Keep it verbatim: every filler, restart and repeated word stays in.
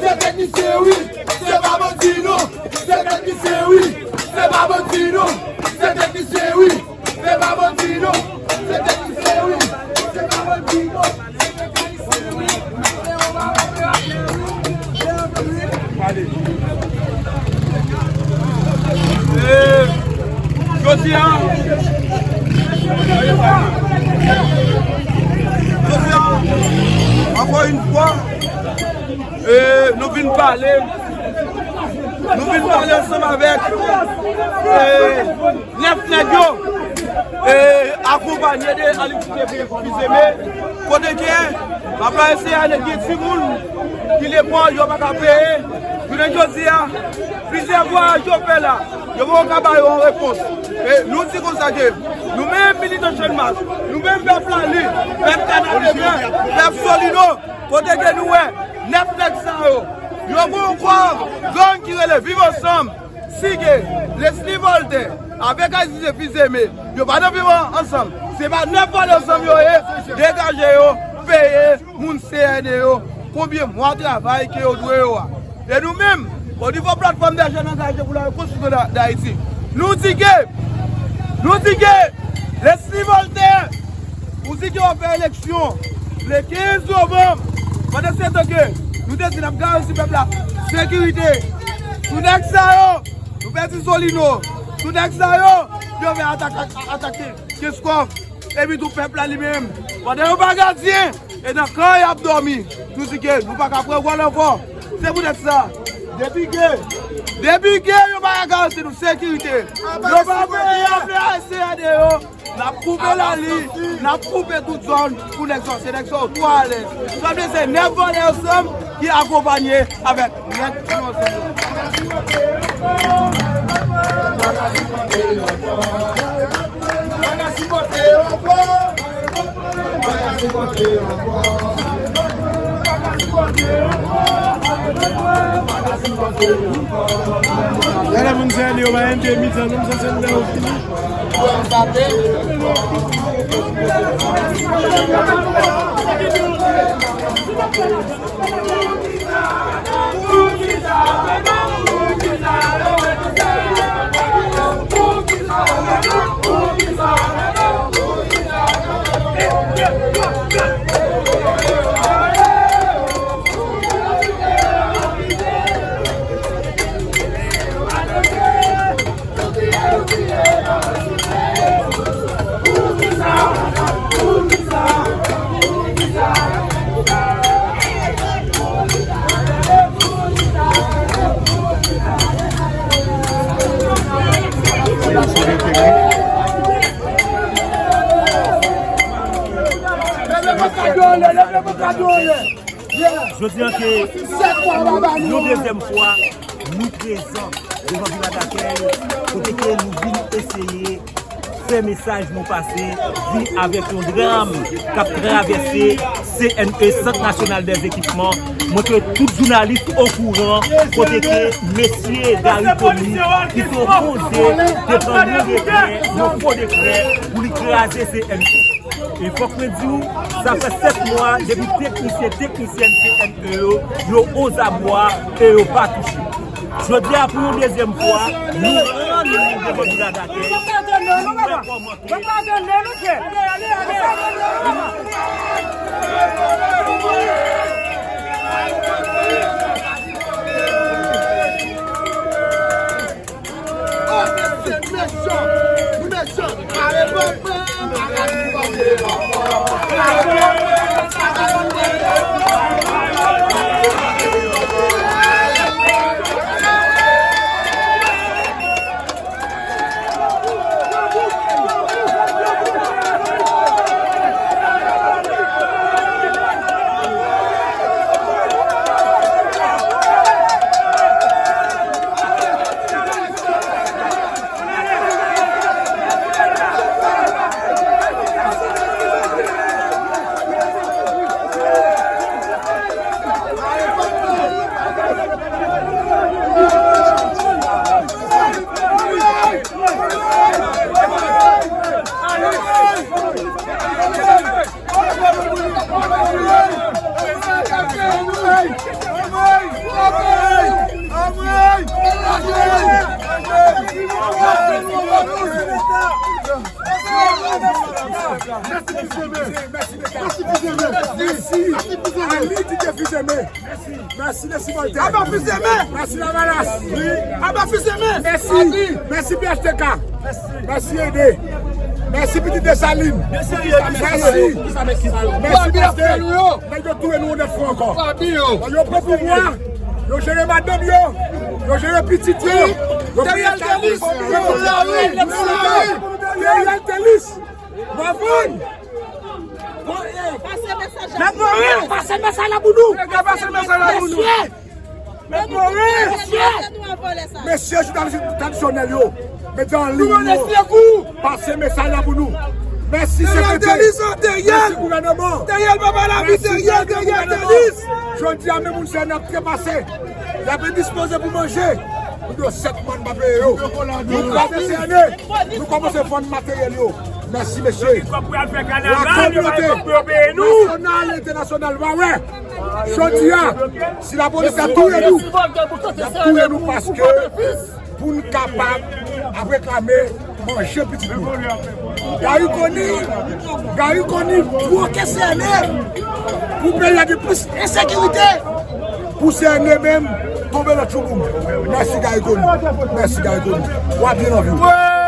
Se teknisyen wi, se pa bandi non. Se teknisyen wi, se pa bandi non. Se teknisyen wi, se pa bandi non. Se teknisyen wi, se pa bandi non. Jodi a, jodi a, ankò yon fwa, e, nou vin pale, nou vin pale ansanm avèk, e, nèf nèg yo, e, akonpanye de Alix Fils-Aimé, kote ke, m ap eseye ale gen timoun ki lekòl, yo pa ka peye. Jounen jodi a, plizyè vwayaj yo fè la, yo poko ka ba yo yon repons. E nou di konsa ke, nou menm militan Channmas, nou menm pèp Lali, pèp Kanal Eklè, pèp Solino, kote ke nou wè, nèf nèg sa yo, yo gon yon kò gang ki rele Viv Ansanm, Sige, Leslie Voltaire, avèk Alix Fils-Aimé, yo pa nan Viv Ansanm. Se pa nèf vòlè ansanm yo ye, degaje yo, peye moun C N E yo, konbyen mwa travay ke yo dwe yo a. E nou menm, o nivo platfòm dè jèn angaje pou la rekonstriksyon da-, Dayiti, nou di ke, nou di ke, Leslie Voltaire, ou di ke w ap fè eleksyon le kenz novanm, pandan se tan ke nou te di n ap garanti pèp la sekirite, tout nèg sa yo, nou pèdi Solino, tout nèg sa yo, yo vin atak-, atake Kenskòf, epi tou pèp la li menm, pandan yo pa gadyen, e nan kan y ap dòmi, nou di ke nou pa ka pran gòl ankò. Se poutèt sa, depi ke, depi ke yo pa ka garanti nou sekirite, yo pa vle, yo vle arete yo, n ap koupe Lali, n ap koupe tout zòn pou nèg sa, se nèg sa yo twò alèz. Sa vle se nèf vòlè ansanm ki akonpanye avèk nèg ki ansanm. Gade moun sa yo, pa gen de mitan, non, sa se mitan yo fini. Jodi a ke yon dezyèm fwa, nou prezan devan Vila Dakèy, kote ke nou vin eseye fè mesaj nou pase, vin avèk yon dram k ap travèse C N E, Sant Nasyonal dèz Ekipman. Mwen ke tout jounalis okouran, kote ke mesye Gary Conille, ki te opoze, te pran yon dekrè, yon fo dekrè, pou li kraze C N E. E fòk mwen di w, sa fè sèt mwa depi teknisyen, teknisyèn C N E yo, yo ozabwa e yo pa touche. Jodi a, pou yon dezyèm fwa, nou rann nou devan Vila Dakèy, nou wè kòman ke Mèsi, mèsi, mèsi. Mèsi. Mèsi, mèsi, mèsi. Mèsi, mèsi, mèsi. Mèsi, mèsi, mèsi. Aba Fils Aimé. Mèsi, Lavalas. Aba Fils Aimé. Mèsi. Mèsi, P H T K. Mèsi, Ede. Mèsi, Pitit Desalin. Mèsi. Mèsi, P H T K. Nèg yo touye nou yon lòt fwa ankò. Yo pran pouvwa. Yo jere madanm yo. Yo jere pitit yo. Yo peye tax. Yo peye tax. Teriel Telis. Mwen vann. Mèt Morin, pase mesaj la pou nou. Mesye, mesye, jounalis tradisyonèl yo, medya an liy yo, pase mesaj la pou nou. Mèsi, C P T. Mèsi, gouvènman. Mèsi, gouvènman. Jodi a, men moun sa n ap trepase. Y ap endispoze pou manje. Moun yo sèt mòn pa peye yo. Nou kraze C N E. Nou kòmanse vann materyèl yo. Mèsi, mesye. La kominote nasyonal, entènasyonal va wè. Jodi a, si lapolis ap touye nou, y ap touye nou paske pou n kapab ap reklame manje pitit nou. Gary Conille, Gary Conille twoke C N E pou peyi a gen plis ensekirite, pou C N E menm tonbe nan tchouboum. Mèsi, Gary Conille. Mèsi, Gary Conille. W ap byen anvi w.